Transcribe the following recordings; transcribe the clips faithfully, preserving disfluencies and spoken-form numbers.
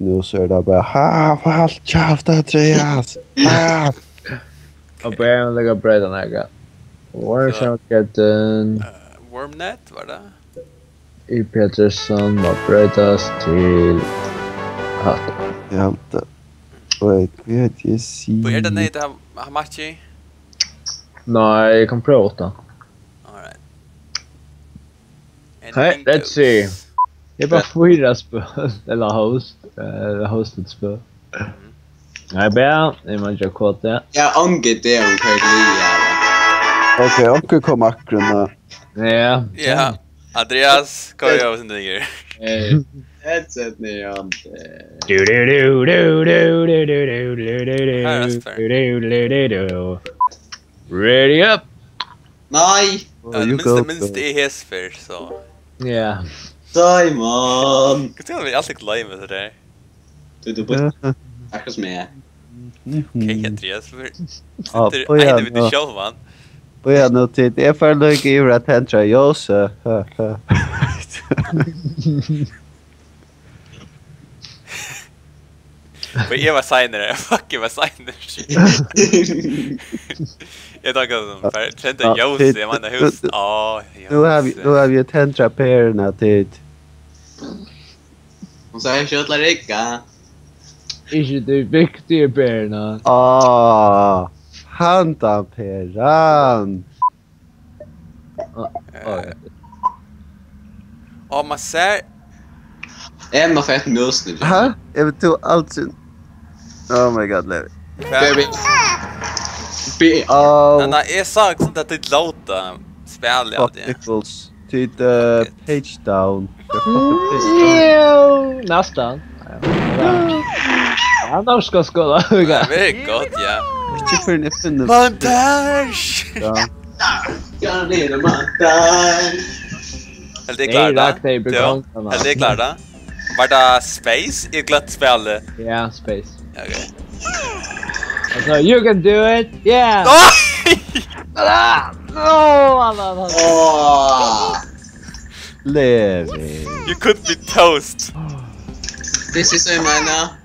Nú so er tað bara, ha, halt kjaft, Andreas! Ha! Og bara, hann leggur breyta nakað. Wormnet, Wormnet, var tað? I P adressan má broytast til hatta. Ja, tað, wait, hvat er tað, eg sigi? Hví er tað nei, tað har, Hamachi? Nei, eg kann prøva hatta. Alright. Hey, let's see. Eg bara fýra spøl, ella host, eh, hosted spøl. Nei, bara, eg má gera kode. Ja, onge, tað er ein kort lía. Ok, onkur kom akkurát. Ja. Ja. Andreas, hva er det for ting? Hey. Headset ned, ja. Du, du, du, du. Her er det spør. Du, du, du, du, du. Ready up. Nei. Ja, you minst, go, minst go. Eg hesfer, so. Ja. Simon. Hva skal vi alltid glemme det der? Du, du, akkurat som eg. Ok, Andreas, for... Ah, sitter bíða ein við nú. Sjálvan. Bíða nú, tit. Eg fari líka yvir at tendra ljósið. Ha, ha. Men eg var seinari. Fuck, eg var seinari. Eg tók hann sum fyrr. Tendra ljósið, eg meini hús. Á, nú havi, nú havi eg tendrað peruna, tit. Hon sá ikki út til at rigga. Ikki tí viktigu peruna. Á, handan peran. Á, á, ja. Á, man sær. Eg má fara eftir músini. Ha? Eg vil tú aldri. Oh my God, Levi. Hvat? Baby. Be- Á. Nei, nei, eg sá ikki at tit lóta spæla av. Fuck det. Equals. Tit, eh, page down. Næstan. Ja, norska skúla. Ja, very good, ja. Ikki fyrr enn eg finni. Montage! Ja. Ja, det er montage. Helt eg klar, da? Hey, Ragnar, blir kongen, da. Helt eg klar, da? Var det space? Eg gløtt spillet. Ja, space. Ja, ok. Altså, you can do it! Yeah! Oj! Ah, no, han, han, han. Åh. Levi. You could be toast. This is so minor.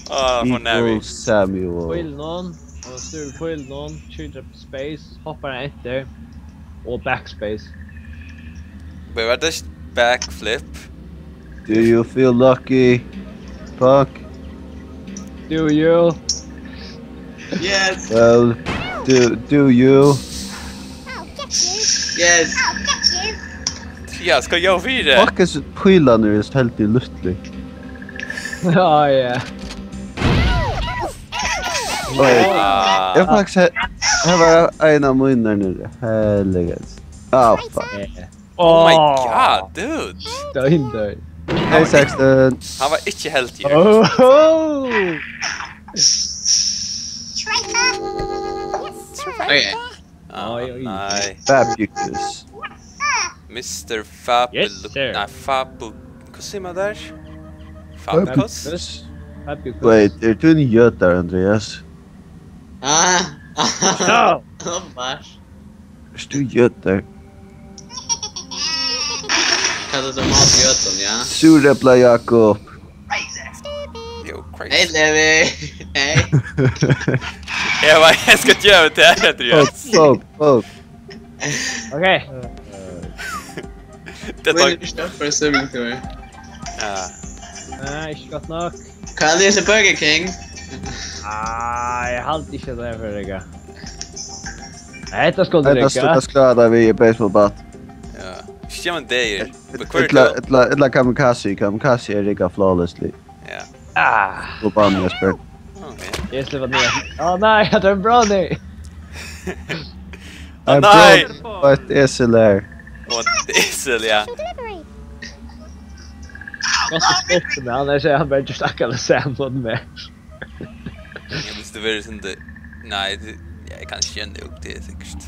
Ah, for Navi. Evil Samuel. Pílin on, og stýr pílin on, trýstir space, hoppar enter, og backspace. Wait, var det backflip? Do you feel lucky, Puck? Do you? Yes. Well, do, do you? I'll get you. Yes. I'll get you. Ja, skal jeg fyre? Fuck, hesir pílarnir eru heldur lítlir. Ja, ja. Oj. Ah. Eg faktiskt he-, her var ein av mínum niðri. Helvete. Ah, fuck. Ja. Oh my God, dude. Steindøy. Hey, Sexton. Hann var ikki heldigur. Oh. Traitor. Okay. Ah, oj, oj. Nei. Fabulous. Mister Fabul-, yes, sir. Nei, Fabu-, hvat sigur man har? Fabulous? Fabulous. Wait, ert tú ein jødi, Andreas? Ah. No. Mars. Ert tú jødi? Hvat er tað, Mats Jøden, ja? Súrepla Jakob. Yo, crazy. Hey, Levi. Hey. Eg var, eg skal gera tað her, Andreas. Fuck, fuck, fuck. Ok. Tað er... Wait, stop for a swimming tour. Ja. Nei, ikki gott nokk. Hvat er tað, Burger King? Ah, eg haldi ikki at tað er fyri tykkum. Nei, hetta skuldi... Hetta rigga. Hetta skuldi klára tað við baseball bat. Ja. Stjórn degir. Ella, ella, ella kamikaze. Kamikaze er riggað flawlessly. Ja. Ah. Og bara, Jesper. Ok. Eg sleppur niður. Á nei, tað er ein brownie. Á nei. Ein brownie og eitt esel her. Og eitt esel, ja. Kanska spottar meg, annars er hann bara just akkurát sama sum meg. Ja, hvis du vil sånn det, nei, det, ja, eg kann ikki gera nú, tað er sikkurt.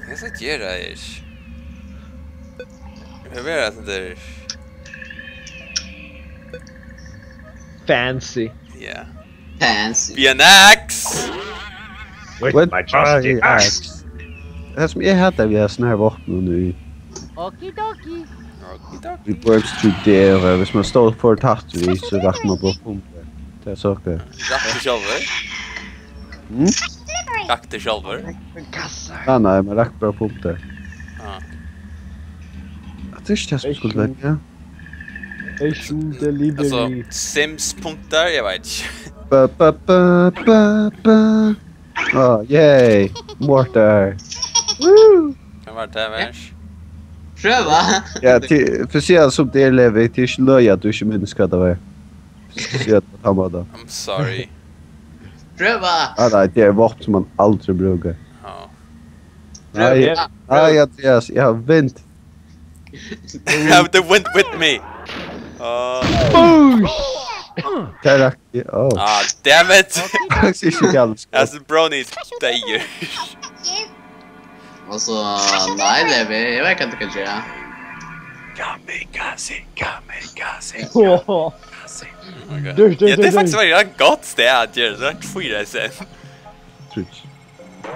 Hvat skal eg gera her? Hvat er tað sånn der? Fancy. Ja. Fancy. Be an axe! With my trusty axe. Tað sum eg hati við hesum her vápnum í. Okidoki. It works to there, hvis man står for tætt við, so raknar man bara punktir. Tað er so okay. Rakti sjálvur? Mm? Rakti sjálvur? Nei, nei, man raknar bara punktir. Ah. Eg trúði ikki, tað skuldi vera, ja. Asian delivery. Altso, Sims punktar, eg veit ikki. Ba, ba, ba, ba, ba. Ah, yay. Mortar. Woo! Hvat var tað, Vers? Prøva. Ja, til, fyri at siga sum tað er, Levi, tað er ikki løgið at tú ikki minnist, hvat tað var. Fyri at siga tað á tann mátan. I'm sorry. Prøva. Ah, nei, tað er vápn sum man aldri brúkar. Ja. Nei, nei, Andrias, eg havi vint. You have the wind with me. Uh, Tað rakti, oh. Ah, damn it. Tað er ikki galt. As a brony deyður. Altso, nei, Levi, eg veit hvat eg kann gera. Kamikaze, kamikaze, kamikaze. Okay. Ja, tað er faktiskt eitt gott stað at gera, so er tað fýra í senn. Trýst.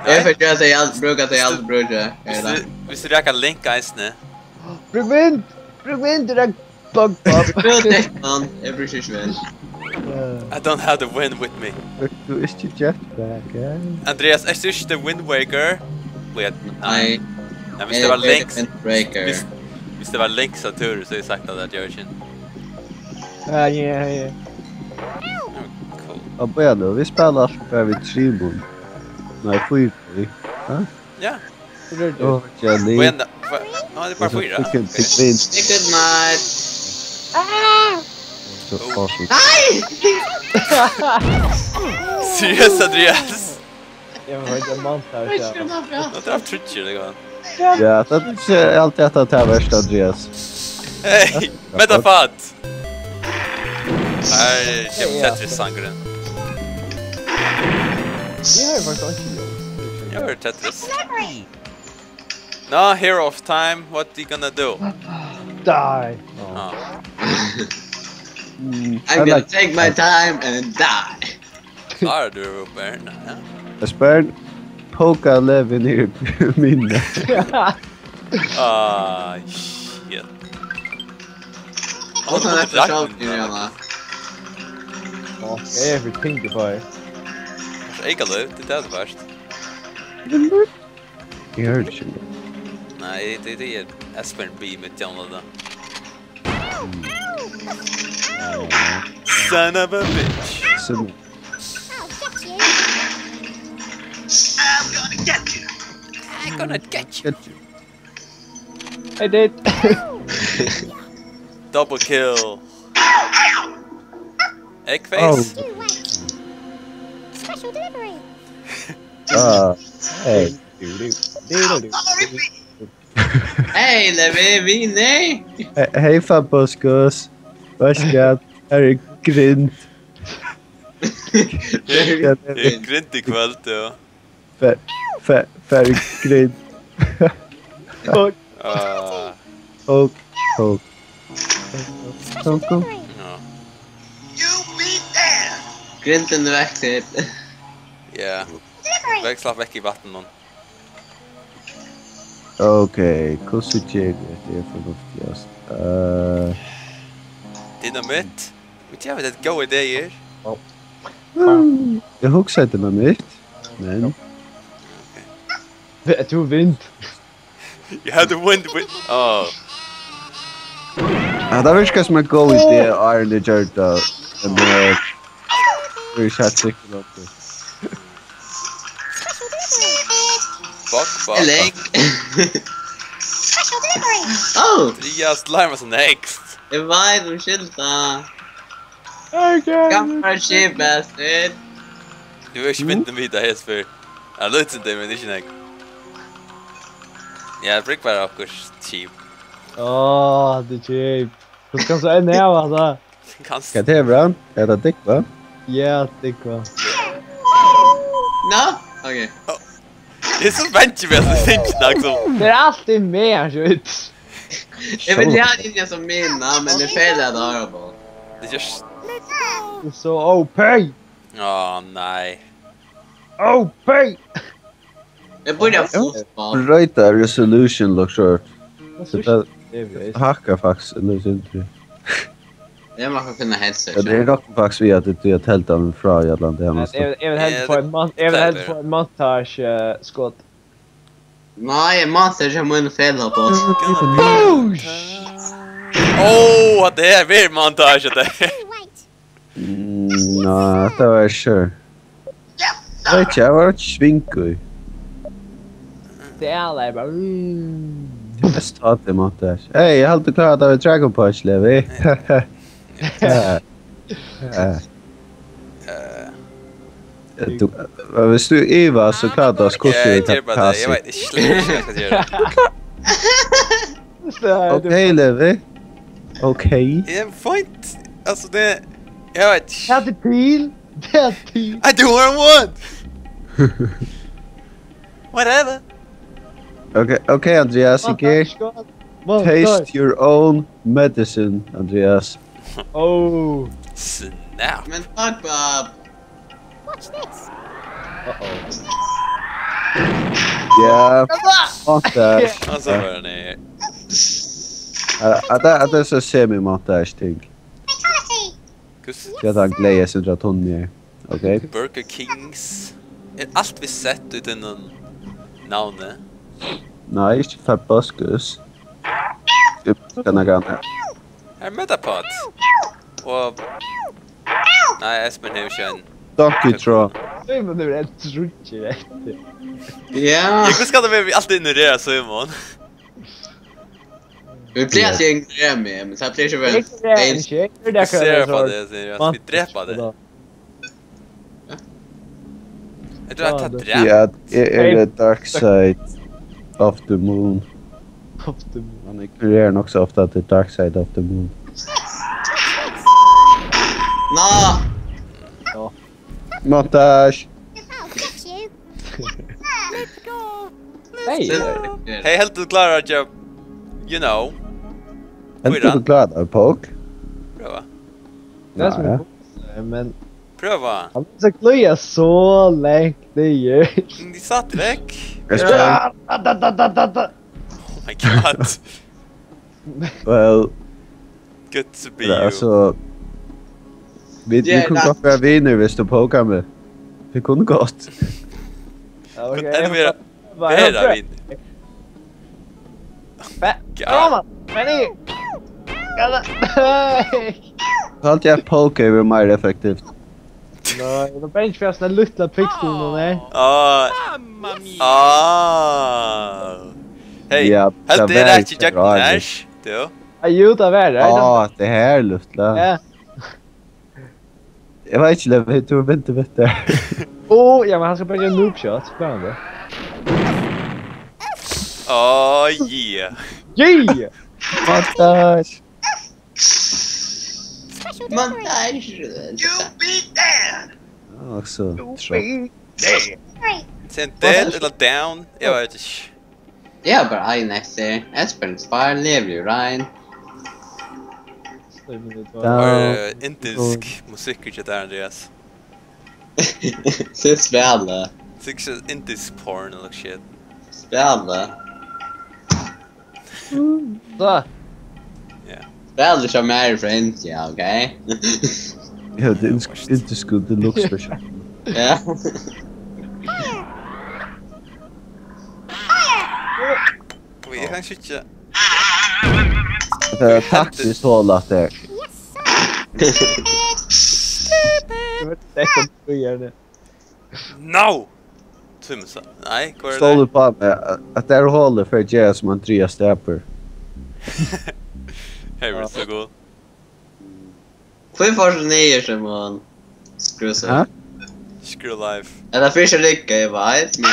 Eg fekk gera tað, eg brúki tað, eg brúki tað. Vilt tú, vilt tú raka Link eisini? Brúk vind! Brúk vind, tú rakk bug, bug. Brúk dekk, mann. Eg brúki ikki vind. Eh. I don't have the wind with me. Brúkti tú ikki jetpack, eh? Andrias, ert tú ikki the Wind Waker? Wait, nei. Nei. Nei, hvis tað var Link, hvis, hvis tað var Link sum túrur, so hevði eg sagt at tað ger ikki. Ja, ja, ja. Oh, cool. Og bíða nú, vit spæla altíð bara við trimum. Nei, fýra. Oi. Hæ? Ja. Ó, Jenny. Hva er enda? Hva? Nå er det bare fire. Fucking pingvin. Say good night. So awesome. Nei! Seriøst, Andreas? Jeg var ikke mann her, så. Nå traff Twitcher, det går an. Ja, det er alltid et av de verste, Andreas. Hey, Metafat! Her kemur Tetris-sangurin. Eg havi faktiskt einki ljóð. Eg havi Tetris. Now, hero of time, what you gonna do? Die. Ah. Mm, I'm I gonna like take my time and die. Klarar du, Robert? Ja. Espen, poka Levi niður í minni. Ah, shit. Hon er eftir sjálv, Irina. Ó, eg eri fyri ting, eg fái. Eika løv, tað er tað verst. Eg hoyrdi ikki. Nei, tað, tað er Espen B mitt gamla, tað. Son of a bitch. Sim- I'm gonna get you. I'm gonna get you. Get you. I did. Double kill. Egg face. Oh. Special delivery. Ah, hey. Hey, Levi, Vini. Hey, hey, Fabuskus. Hvat skal? Her er grind. Tað er grind í kvøld, ja. Fe-, fe-, fer í grind. Fuck. Ah. Fuck, fuck. Fuck, fuck. Ja. Grindin vekk, Ted. Ja. Vekk, slapp vekk í vatninum. Ok, hvussu ger eg hetta fornuftigast? Eh. Dynamitt? Vit hava tað góða ideir. Ó. Eg hugsaði dynamitt, men. Ok. Ert tú vind? You have the wind with, oh. Ja, tað virkar sum ein góð idé, áðrenn eg gjørdi tað. Men, eh, eg eri ikki heilt sikkur á tað. Fuck, fuck, fuck. Andrias, lei meg so next. Eg veit, umskylda. Okay. Gammal shit, bastard. Tú er ikki bundin við tað, Jesper. Ja, lítið sindur, men ikki nógv. Ja, brúk bara okkurt kjip. Áh, tað er kjipt. Tú kanst so enn hava, altso. Kanst. Hvat hevur hann? Er tað dúgva? Ja, dúgva. Nå? Ok. Eg eri so bangin fyri at eg fekk nakað sum. Tað er altíð meg, hann skjýtur. Eg vil ha ein sum mín, men eg føli at eg har hann. Tað er just. Tað er so O P. Á, nei. O P! Eg byrja at fáa. Broyta resolution, look short. Hvat so? Eg veit. Hakkar faktiskt, ella sindur. Eg má finna headset. Ja, tað er nokk faktiskt við at tú har teldan frá í allan dag. Eg, eg vil heldur fáa ein mon-, eg vil heldur fáa ein montage, eh, skot. Nei, eg montage av mín felagboss. Boosh! Ó, tað er verið montage, tað. Mm, nei, tað var ikki. Eg veit ikki, eg var ikki svingur. Tað er bara, mm. Best at eg mátti her. Hey, eg haldi klárt at tað var Dragon Punch, Levi. Ja. Ja. Eh. Eh, tú, eh, viss tú ivast, so klárar tú at skussa í. Eg ger bara tað. Eg veit ikki, slett ikki hvat eg skal gera. Ok, Levi. Ok. Eg er fínt. Altso, tað, eg veit ikki. Tað er til. Tað er til. I do what I want. Whatever. Ok, ok, Andreas, eg ger. Taste your own medicine, Andreas. Oh. Snap. Men takk, Bob. Watch this. Uh-oh. Ja, montage. Og so var hann her. Ja, at tað, at tað er so semi-montage ting. Hvussu? Tí at hann gleði seg til at hon er. Ok. Burger Kings. Er alt við Z í tínum navni? Nei, ikki Fabascus. Eg skal nakað annað. Her er Metapod. Og, nei, Espen hevur ikki ein. Donkey Trot. Símun hevur ein trýggir eftir. Ja. Ja, hvussu skal tað vera, vit altíð ignorera Símun? Vit plaga at ignorera meg, men tað plagar ikki at vera. Eg ignorerar ikki, eg ignorerar. Eg fokuserar á tað, Andreas. Vit drepa teg. Eg trúgvi at tað drap. Ja, eg eri dark side of the moon. Of the moon. Man ignorerar nokk so ofta at tað er dark side of the moon. Ná! Ja. Montage. Hey. Hey, heldur tú klárar at gera, you know. Heldur tú klárar tað, Poke? Prøva. Tað er sum Nei. Ein, men prøva. Hann er so glíða so langt niður. Men tað satt vekk. Eg skal. Ah, da, da, da. Oh my god. Well, good to be you. Altso, vit, vit kunnu gott vera vinir, viss tú pokar meg. Vit kunnu gott. Ja, ok. Kunnu enn vera, vera vinir. Be-, God. Kom on, Benny. Nei. Eg haldi at poke er meira effektivt. Nei, tað er bara ikki fyri at lítla pixel nú, nei. Ah. Mamma mia. Ah. Hey, ja, heldur tað er ikki gjøgnum her, tú? Ah, jú, tað var tað. Ah, tað her, lítla. Ja. Eg veit ikki, Levi, tú ventar við tað. Ó, ja, men hann skal bara gera noob shot, spennandi. Oh, yeah. Yeah! Montage! Montage! You be dead! Ah, so, you be dead! Send dead ella down? Eg veit ikki. Eg havi bara ein eftir. Espen svarar, Levi er rein. Down. Har, eh, indisk musikkur hjá tær, Andreas? Sum spælir. Sikkurt indisk porn ella shit. Spælir. So. Ja. Spælir sum er frá India, ok? Ja, tað er indisk, indisk deluxe version. Ja. Oj, eg kann ikki. Tað er taktiskt hol, at tað er. Yes, sir. Dette er gjerne. No! Tímsa. Nei, hvar er tað? Stól upp á meg, at, at tað er holið fyri at gera sum Andreas drepur. Hey, we're so cool. Hví fór tú niður, Simon? Skrúsa. Hæ? Screw life. Ella fyrst at rigga, eg veit, men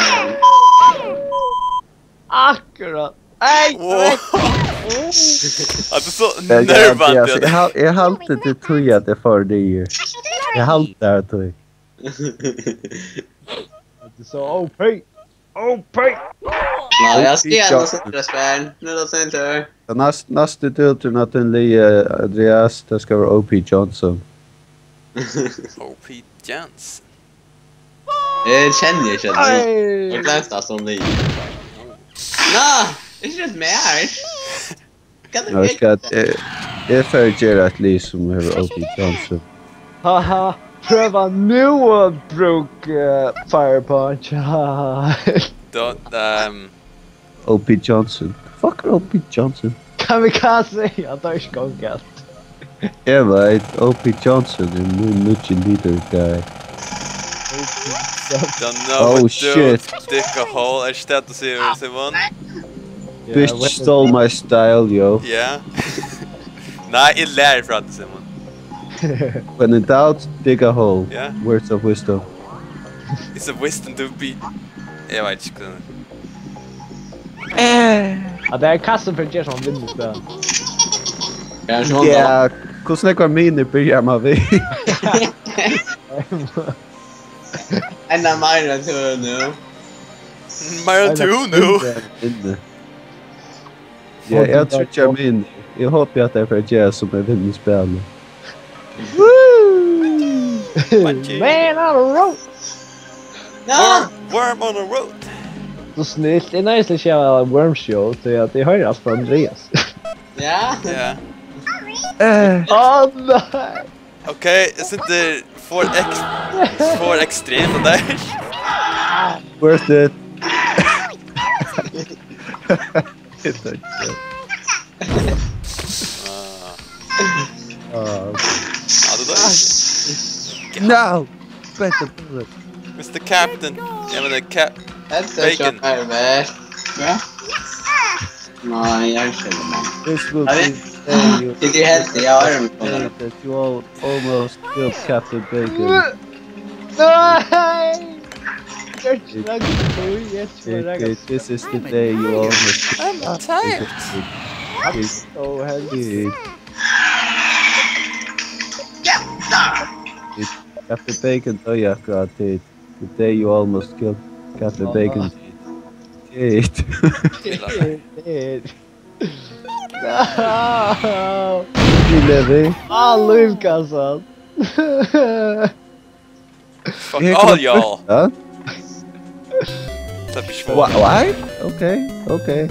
akkurát. Hey, wow. At tað er so nervandi. Eg, eg, eg, eg hal-, eg haldi til tí at eg fór niður. Eg haldi tað til. Tað er so O P. O P. Nei, eg skal gera nokk so spennandi. Nú er tað sent her. Tað næst-, næstu døturnar til Lee, Andreas, tað skal vera O P Johnson. O P Johnson. Eg kenni ikki hana. Eg gloymdi at hon liggur. Ná, ikki hent mær. Hvat er Nei, tað? Skal eg, eg fari at gera eitt lið sum hevur O P Johnson. Haha, prøva nú at brúka, eh, Fire Punch. Haha. Don't, um, O P Johnson. Fuck O P Johnson. Kamikaze, ja, tað er ikki gongað. Eg veit, O P Johnson er mín nýggi leader guy. Don't know Oh, what to do. Shit. Dig a hole. Er ikki tað tú sigur, Simon? Yeah, Bitch what stole my style, yo. Yeah. Nei, eg læri frá tí, Simon. When in doubt, dig a hole. Yeah. Words of wisdom. It's a wisdom to be. Eg veit ikki hvønn. Eh. Ja, tað er kassan fyri at gera sovorðið vinnuspæl. Ja, so Ja, hvussu nógvar minir byrjar man við? Ein av meira enn tú nú. Meira enn tú nú. Inni. Ja, eg trúgvi mær minir. Eg hopi at tað fer at gera sum eg vinni spælið. Woo! Bungee. Man on a rope. No! Worm, worm on a rope. So snilt, eg nøyðist ikki at hava Worm Show, tí at eg hoyri alt frá Andreas. Ja. Ja. Eh. Å nei! Ok, eg syntes for ek-, for ekstremt det der. Worth it. It's like, Ah. Ah, okay. Ja, det der. No! Better bullet. Mister Captain. Jeg mener Cap-, Hetta er Bacon. Sjálvfari. Ja? Nei, eg har ikki, mann. This will Har vi? be very Did you have the arm? That you all almost killed Captain Bacon. Nei! Eg eri ikki laga, eg eri ikki It, laga. It, this is the day you almost I'm tired. I'm so heavy. It, Captain Bacon doyði akkurát tí. The day you almost killed Captain Bacon. Shit. No! He living. Ah, lívkassan. Fuck all y'all. Huh? That bitch Wha-, why? Okay, okay.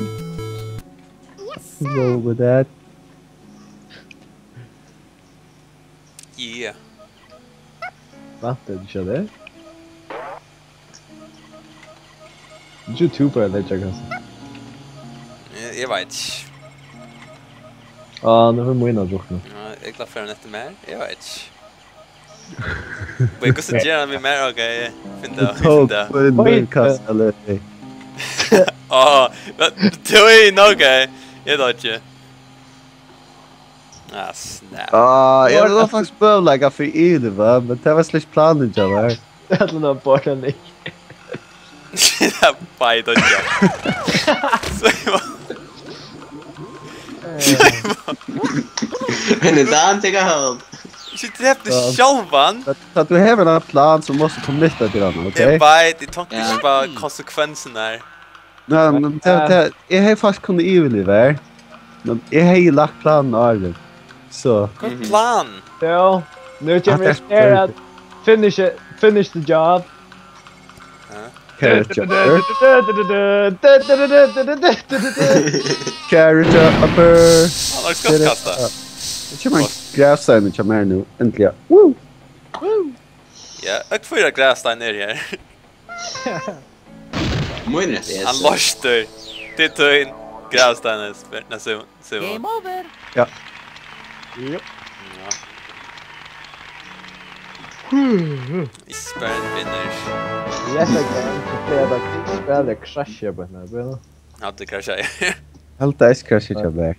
Go with that. Yeah. Vatn, er det ikke det? YouTuber, det er ikke kanskje. Eg, eg veit ikki. Ah, nú er mín at drukna. Ja, eg klárar fyri hann eftir mær. Eg veit ikki. Wait, hvussu ger hann við mær? Ok, finn tað, finn tað. Tók mín kasta løg. Ah, men tú er nok, ok. Eg veit ikki. Ah, snap. Ah, eg var faktisk møguleika fyri yvir, va? Men tað var slett planin, ja, va? Eg ætli nú at borða hann ikki. Tað er bara í døggjum. Símun. Símun. Men er tað hann tekur hann? Shit, tað er Ja. sjálvan. Tá, tá tú hevur ein plan, so mást tú committa til hann, ok? Eg veit, eg tók Ja. ikki bara konsekvensin her. Nei, men tað, Eh. tað, eg hevði faktisk kunnað yvirliva her. Men eg hevði lagt planin áðrenn. So. Hvat Mhm. plan? Ja, nú kemur At eg spyr at finish it, finish the job. Ja. Carrot chopper. Carrot chopper. Hann har skottkasta. Tað kemur ein gravstein hjá mær nú, endiliga. Woo! Ja, eg fýra gravstein er her. Mín er Hann loystur. Tað er tín gravstein, Espen. Nei, Símun. Símun. Game over. Ja. Jep. Ja. Espen vinnur. Yes, I can. Tað er bara spæl, eg crasha bara her, bro. Ja, tú crashaði. Helt tað ikki crasha hjá mær.